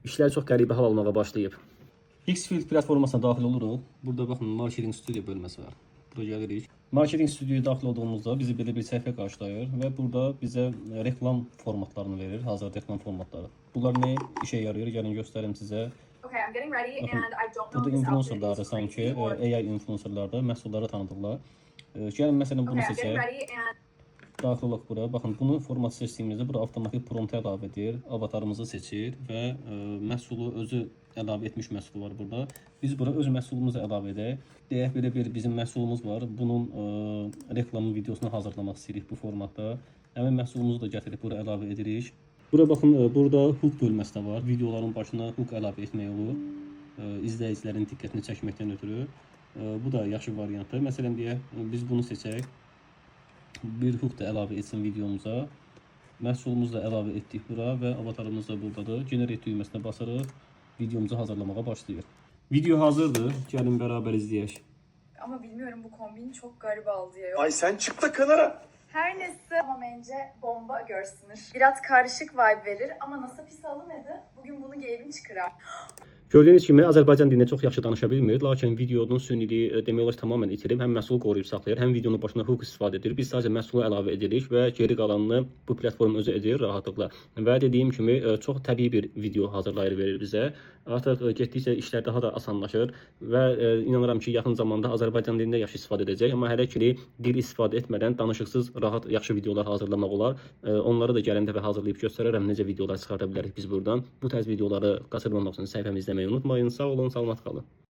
İşlər çox qəribə hal almağa başlayıb. Xfield platformasına daxil oluruq. Burada baxın, Marketing Studio bölməsi var. Bura gəlirik. Marketing Studioya daxil olduğumuzda bizi belə bir səhifə qarşılayır və burada bizə reklam formatlarını verir, hazır reklam formatları. Bunlar nə işə yarayır? Gəlin göstərim sizə. Okay, I'm getting ready Baxın, and I don't know burada if this outfit influencerlar is sanki crazy or AI influencerlar da məhsulları tanıdırlar. Gəlin məsələn bunu Okay, I'm getting seçək. ready and Daxil olaq bura. Baxın, bunu format seçdiyimizdə bura avtomatik prompt əlavə edir, avatarımızı seçir və məhsulu özü əlavə etmiş məhsul var burada. Biz bura öz məhsulumuzu əlavə edək. Deyək belə bir bizim məhsulumuz var. Bunun reklamı videosunu hazırlamaq istəyirik bu formatda. Həmin məhsulumuzu da gətirib bura əlavə edirik. Bura baxın, burada hook bölməsi də var. Videoların başına hook əlavə etmək olur. İzləyicilərin diqqətini çəkməkdən ötürü. Bu da yaxşı variantdır. Məsələn deyək, biz bunu seçək, bir hook da əlavə etsin videomuza. Məhsulumuzu da əlavə etdik bura və avatarımız da buradadır. Generate düyməsinə basırıq. Videomuzu hazırlamağa başlayır. Video hazırdır. Gəlin beraber izləyək. Ama bilmiyorum, bu kombin çok garip aldı ya. Ay sen çık da kenara. Her neyse ama bence bomba görsünür. Biraz karışık vibe verir ama nasıl pis alınmadı. Bugün bunu giyeyim çıkırar. Gördüyünüz kimi Azərbaycan dilində çox yaxşı danışa bilmir, lakin videonun süniliyi demək olar ki, tamamilə itirib. Həm məhsulu qoruyub saxlayır, həm videonun başına hook istifadə edir. Biz sadəcə məhsulu əlavə edirik və geri qalanını bu platform özü edir rahatlıqla. Və dediyim kimi çox təbii bir video hazırlayır verir bizə. Artıq getdikcə işlər daha da asanlaşır və inanıram ki, yaxın zamanda Azərbaycan dilində yaxşı istifadə edəcək, amma hələ ki dil istifadə etmədən danışıqsız rahat yaxşı videolar hazırlamaq olar. Onları da gələn dəfə hazırlayıb göstərərəm necə videolar çıxarda bilərik biz buradan. Bu tərz videoları qaçırmamaq üçün səhifəmizi izləməyi unutmayın. Sağ olun, salamat qalın.